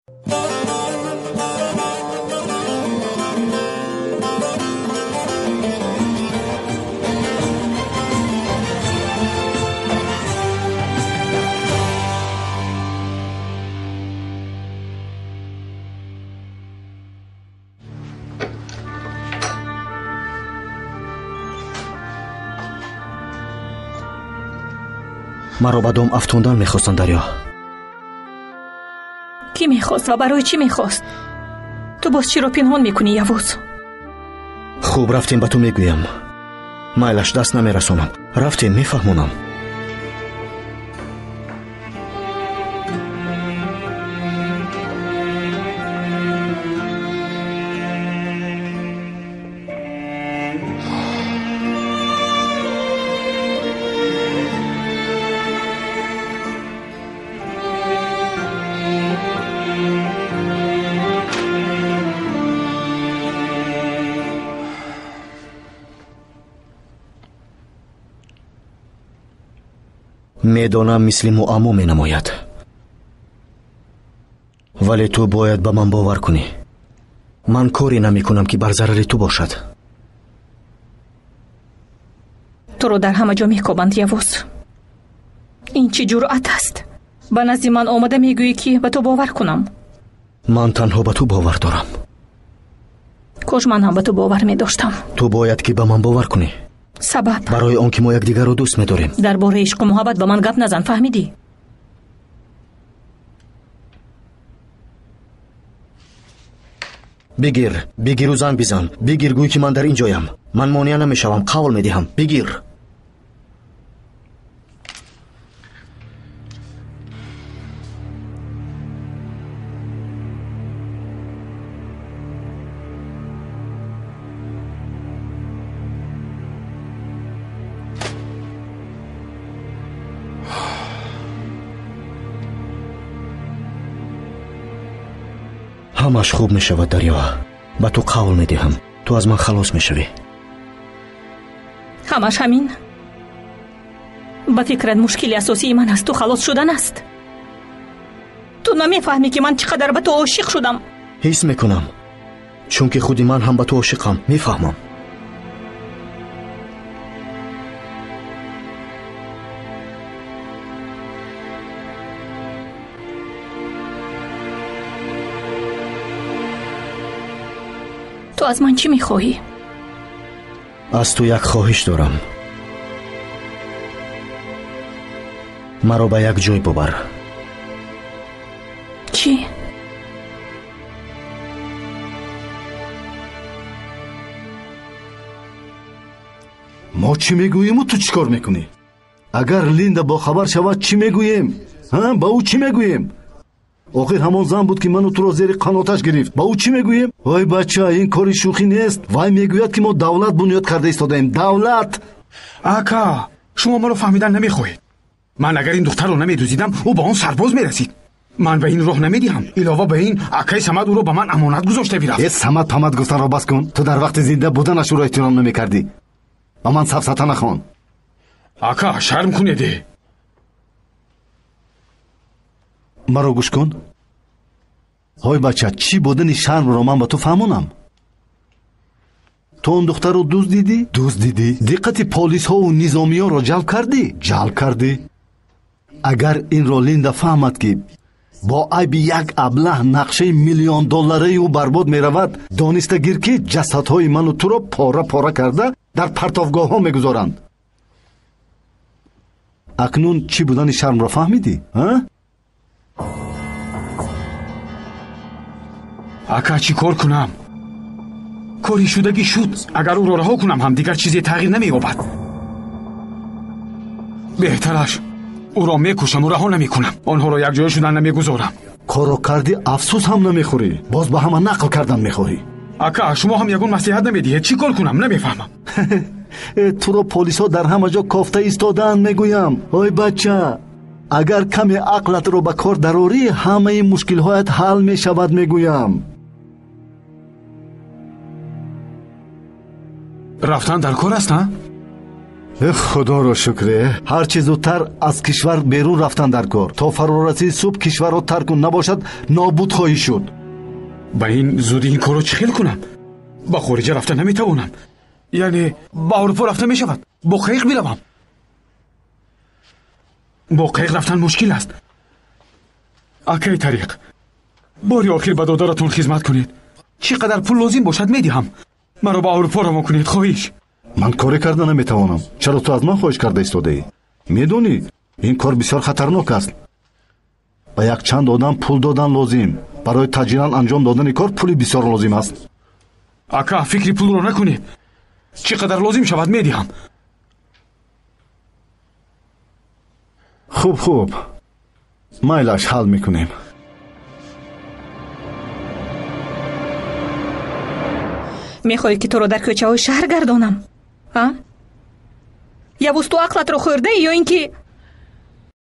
Маро ба дом афтондан мехостанд, Дарё. Кӣ мехост ва барои чӣ мехост? Ту боз чиро пинҳон мекунӣ, Явуз? Хуб, рафтем, ба ту мегӯям. Майлаш, даст намерасонам. Рафтем, мефаҳмонам. Медонам, мисли муаммо менамояд, вале ту бояд ба ман бовар кунӣ. Ман коре намекунам, ки бар зарари ту бошад. Туро дар ҳама ҷо мекобанд, Явуз. Ин чӣ ҷуръат аст? Ба назди ман омада мегӯӣ, ки ба ту бовар кунам. Ман танҳо ба ту бовар дорам. Кош ман ҳам ба ту бовар медоштам. Ту бояд ки ба ман бовар кунӣ. Сабаб? Барои он ки мо якдигарро дӯст медорем. Дар бораи ишқу муҳаббат ба ман гап назан, фаҳмидӣ? Бигир, бигиру занг бизан. Бигир, гӯй ки ман дар ин ҷоям. Ман монеа намешавам, қавл медиҳам. Бигир. Ҳамаш хуб мешавад, Дарё. Ба ту қавл медиҳам, ту аз ман халос мешавӣ. Ҳамаш ҳамин? Ба фикрат, мушкили асосии ман аз ту халос шудан аст? Ту намефаҳмӣ, ки ман чӣ қадар ба ту ошиқ шудам. Ҳис мекунам, чунки худи ман ҳам ба ту ошиқам. Мефаҳмам. Ту аз ман чӣ мехоҳӣ? Аз ту як хоҳиш дорам. Маро ба як ҷой бубар. Чӣ? Мо чӣ мегӯему, ту чӣ кор мекунӣ? Агар Линда бохабар шавад, чӣ мегӯем? Ба ӯ чӣ мегӯем? Охир ҳамон зан буд, ки ману туро зери қаноташ гирифт. Ба ӯ чӣ мегӯем? Ой бача, ин кори шӯхӣ нест. Вай мегӯяд, ки мо давлат бунёд карда истодаем. Давлат! Ака, шумо маро фаҳмидан намехоҳед. Ман агар ин духтарро намедузидам, ӯ ба он сарбоз мерасид. Ман ба ин роҳ намедиҳам. Илова ба ин, акаи Самад ӯро ба ман амонат гузошта бирафт. Э, Самад памад гуфтанро бас кун. Ту дар вақти зинда буданаш ӯро эҳтиром намекардӣ. Ба ман сафсата нахон. Ака, шарм кунеде. Маро гӯш кун. Ҳой бача, чӣ будани шармро ман ба ту фаҳмонам? Ту он духтарро дуздидӣ? Дуздидӣ. Диққати полисҳову низомиёнро ҷалб кардӣ? Ҷалб кардӣ. Агар инро Линда фаҳмад, ки бо айби як аблаҳ нақшаи миллион доллараи ӯ барбод меравад, дониста гир, ки ҷасадҳои ману туро пора пора карда дар партовгоҳҳо мегузоранд. Акнун чӣ будани шармро фаҳмидӣ? Ака, чӣ кор кунам? Кори шудагӣ шуд. Агар ӯро раҳо кунам ҳам, дигар чизе тағйир намеёбад. Беҳтараш ӯро мекушаму раҳо намекунам. Онҳоро якҷоя шудан намегузорам. Корро кардӣ, афсӯс ҳам намехӯрӣ. Боз ба ҳама нақл кардан мехоҳӣ. Ака, шумо ҳам ягон маслиҳат намедиҳед. Чӣ кор кунам? Намефаҳмам. Туро полисҳо дар ҳама ҷо кофта истодаанд, мегӯям. Ой бача, агар каме ақлатро ба кор дарорӣ, ҳамаи мушкилҳоят ҳал мешавад, мегӯям. Рафтан дар кор аст, а? Худоро шукре, ҳарчи зудтар аз кишвар берун рафтан дар кор. То фарорасии субҳ кишварро тарк кун, набошад нобуд хоҳӣ шуд. Ба ин зудӣ ин корро чӣ хел кунам? Ба хориҷа рафта наметавонам. Яъне ба Аврупо рафта мешавад. Бо қайиқ биравам. Бо қайиқ рафтан мушкил аст. Акай Тариқ, бори охир ба додаратон хизмат кунед. Чӣ қадар пул лозим бошад медиҳам. Маро ба Аврупо равон кунед, хоҳиш. Ман коре карда наметавонам. Чаро ту аз ман хоҳиш карда истодаӣ? Медонӣ, ин кор бисёр хатарнок аст. Ба якчанд одам пул додан лозим. Барои таъҷилан анҷом додани кор пули бисёр лозим аст. Ака, фикри пулро накунед. Чӣ қадар лозим шавад медиҳам. Хуб, хуб, майлаш, ҳал мекунем. Мехоҳӣ ки туро дар кӯчаҳои шаҳр гардонам? А? Явуз, ту ақлатро хӯрдаӣ ё ин ки